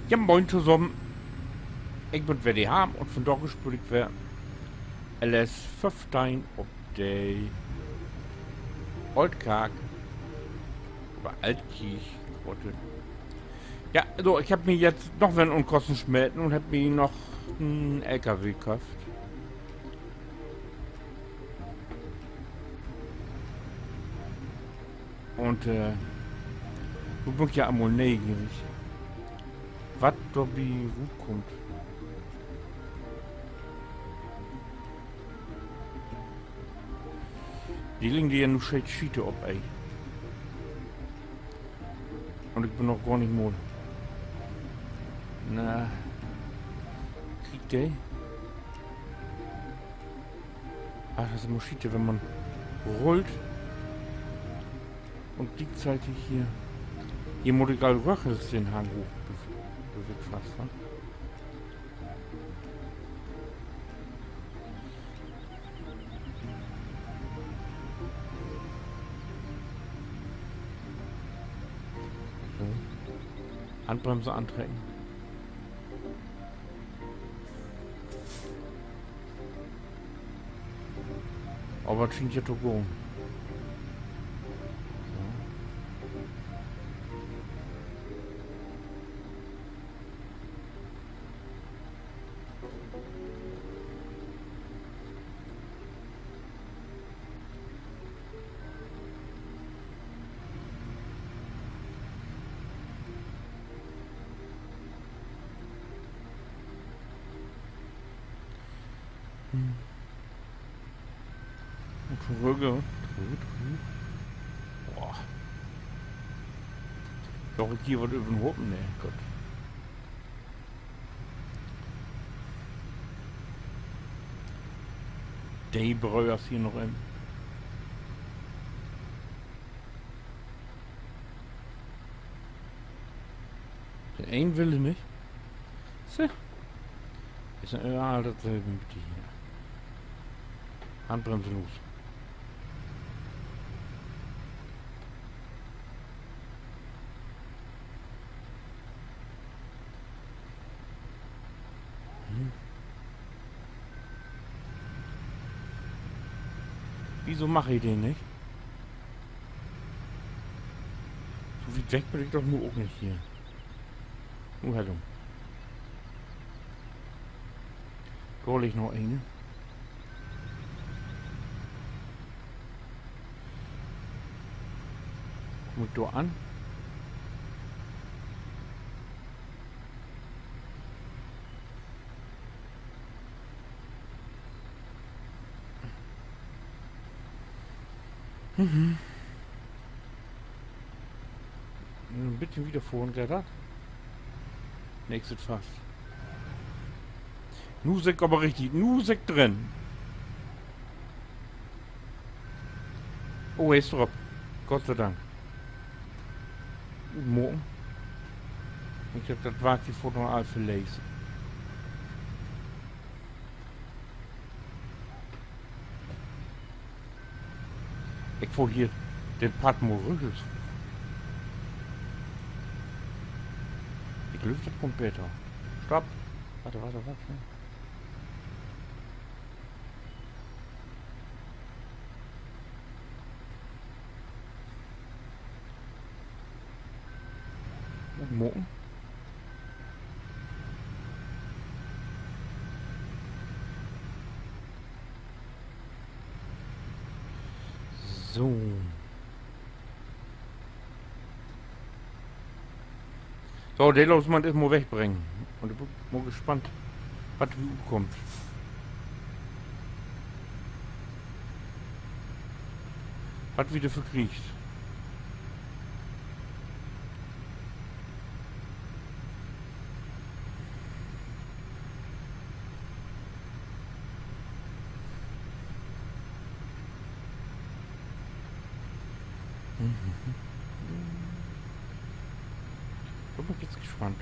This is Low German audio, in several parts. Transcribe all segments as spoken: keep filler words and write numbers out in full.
Ja, moin tosamen. Ik bün weer de Harm un vundaag speel ik weer L S föffteihn op de Oldkark oder Altkirch, wat. Ja, so, ik hebb mi jetzt noch weer in Unkosten smeten un hebb mi noch en L K W köfft. Un, äh, nu bün ik ja al mal neegierig, wat dor bi rutkummt. De liggt hier nu Schiet, Schiet op, ey. Un ik bün noch gor nich mal. Na, kiek de. Ach, dat is immer Schiet, wenn man rullt un gliekzeitig hier, hier mutt ik al röchels den Hang hooch be-, bewegt fast, wa? So. Handbremse antrecken. Aver dat schient ja to gahn. So. Hm. Un torügg, torügg, torügg. Boah. Doch, ik hier wat över'n Hopen, nee, Gott. De Bröers hier noch in. De een will nich. So. Is ja all datsülve mit de hier. Handbremse los. Hm. Wieso mag ik den nich? So wiet weg bün ik doch nu ok nich hier. Nu, hallo. Dor liggt noch een. Kumm ik dor an? Mhm. En beten wieder vörn geiht dat. Nächstet Fass. Nu sitt ik aver richtig, nu sitt ik drin. Oh, he is drop. Gott sei Dank. Utmaken. Ik heff dat Wark hier vörn noch al verleest. Ik fohr hier den Padd mal rüchels. Ik glööv, dat kummt beter. Stopp. Wart, wart, wart. Utmaken. So. So, de laat wi man eerst mal wegbringen. Un ik bün mal gespannt, wat dor rutkummt. Wat wi dor för kriegt. Mhm. Dor bün ik nu gespannt.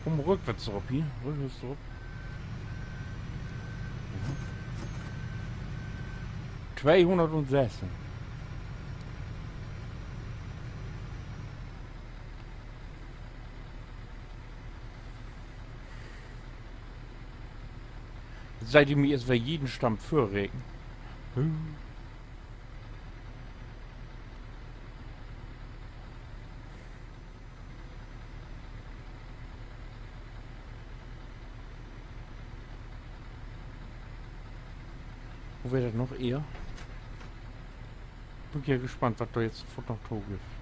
Kumm rückwärts rop hier. Rückwärts rop. Ja. Tweehunnertunsessteihn. Deit de mi eerst weer jeden Stamp vörreken. Huh. Wo weer dat noch ehr? Bün ik ja gespannt, wat dor jetzt foort noch to gifft.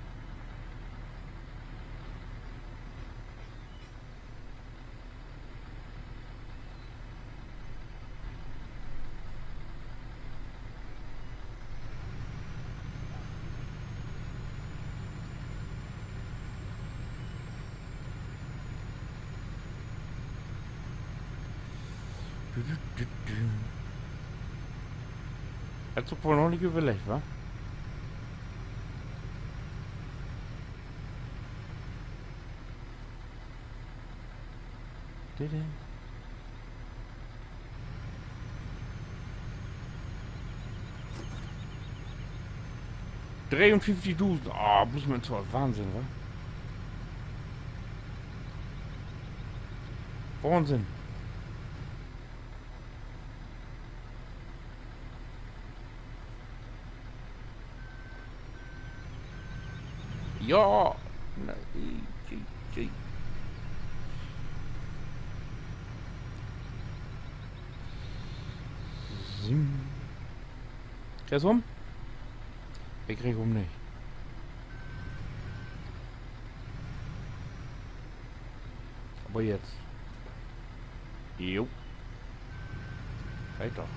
Hett sik woll noch nich överleggt, wa? Dede. Dreeunfieftigdusend. Ah, mutt man so, Wahnsinn, wa? Wahnsinn. Ja. Na, jee, jee. Zing. Krieg ich'n um? Ik krieg em nich. Aver jetzt. Jo. Geiht doch.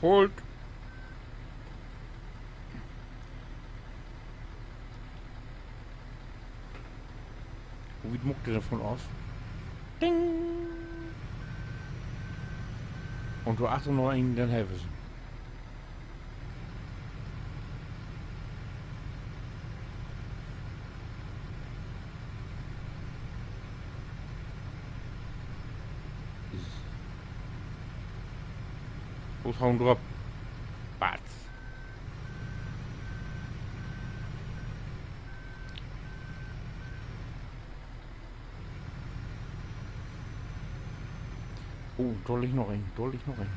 Holt. Wo wiet maakt de denn von af? Ding! Un dor achter noch een, den hebben se. Los, hauen drop. Batz. Oh, dor liggt noch een, dor liggt noch een.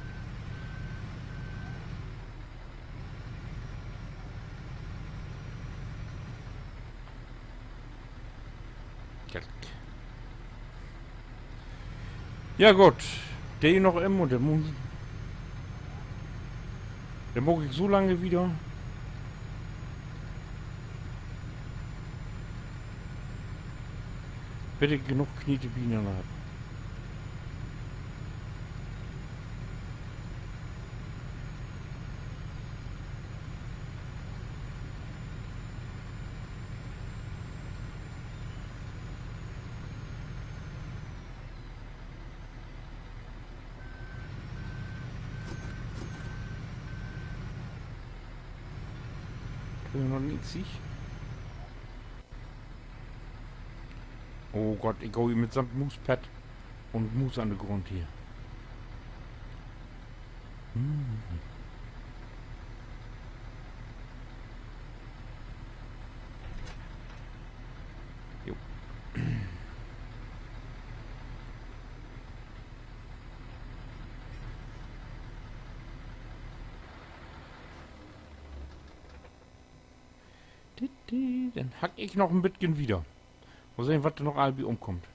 Kijk. Ja, goot. De noch em un de Musen. Denn maak ik so lange wieder, bit ik genoog Knete binanner hebb. Tweehunnertnegentig. Oh Gott, ik gah hier mit samt Muspad un Muus an de Grund hier. Hm. Jo. Dit, dit, denn hack ik noch en bitken wieder. Mal sehn, wat dor noch all bi umkummt.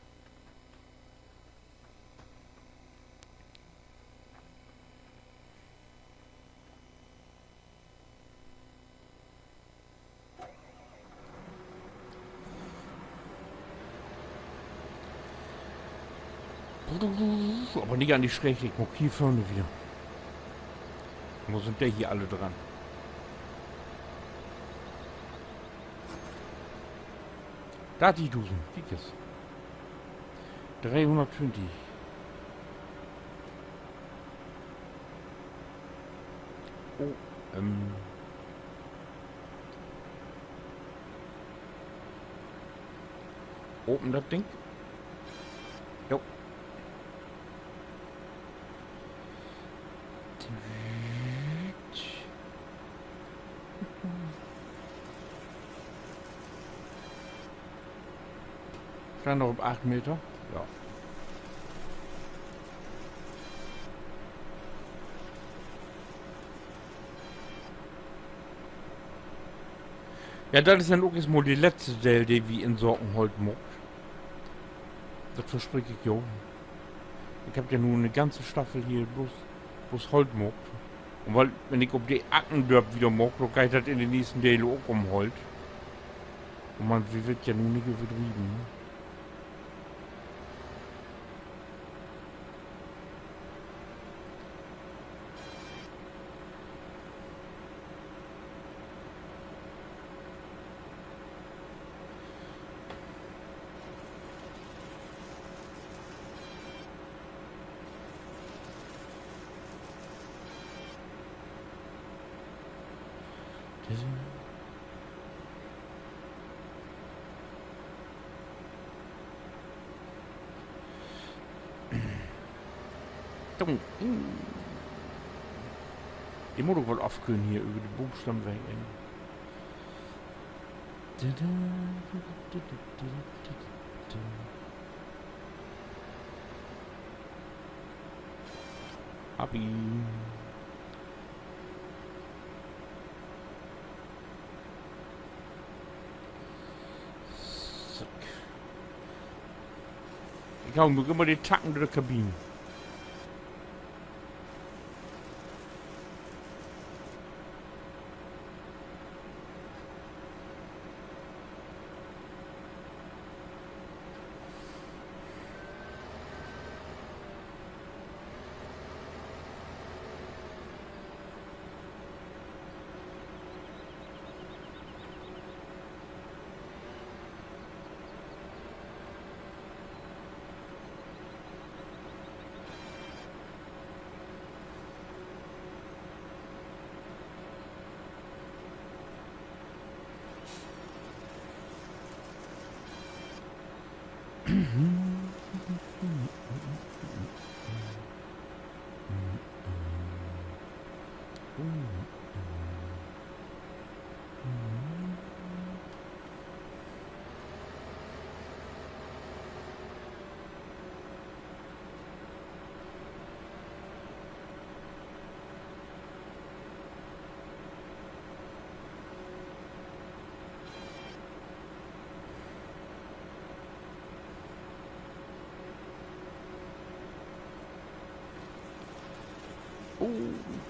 Aver nich an de Schräg, ik maak hier vörn wieder. Wo sünd de hier alle dran? Dartigdusend, kiek es. Dreehunnerttwintig. Oh. Ähm. Open dat Ding. Jo. Staht noch op acht Meter. Ja. Ja, dat is denn ok eerstmal de letzte Deel, de wi in Saken Holt maakt. Dat verspreek ik jo. Ik hebb ja nu 'ne ganze Staffel hier blots, blots Holt maakt. Un wiel, wenn ik op de Ackendörp wieder maak, dor geiht dat in de nächsten Delen ok um Holt. Un man, wi wüllt ja nu nich överdrieven, ne? De mutt ok wat afkönen hier över de Boomstamm weg, ey. Abi. Zack. Ik hau mi ümmer de Tacken dör de Kabine. Oh,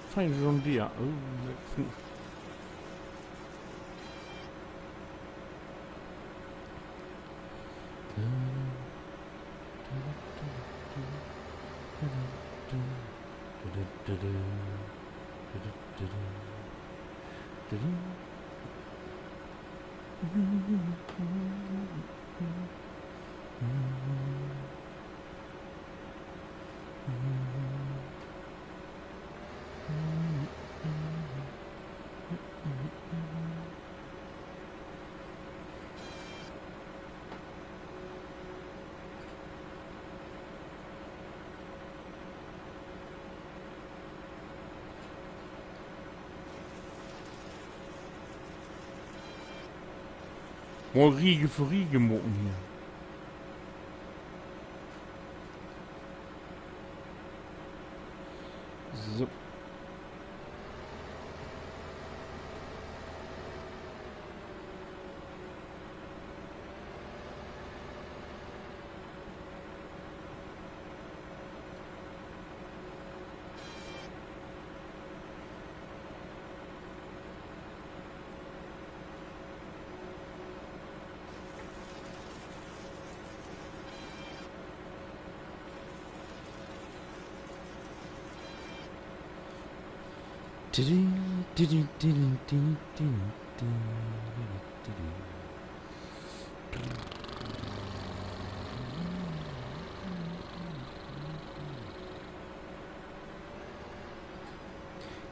fein John Deere. Oh, lekker. Mal Riege för Riege maken hier. So.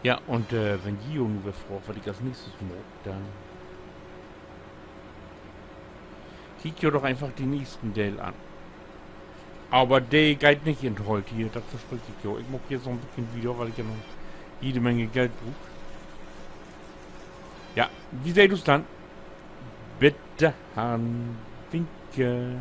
Ja, un, äh, wenn ji jo nu weer fraagt, wat ik as nächstes maak, denn kiekt jo doch eenfach den nächsten Deel an. Aver de geiht nich in't Holt hier, dat verspreek ik jo. Ik maak jetzt noch en beten wieder, wiel ik ja noch jede Menge Geld bruuk. Ja, wi seht us denn. Bit denn. Winke.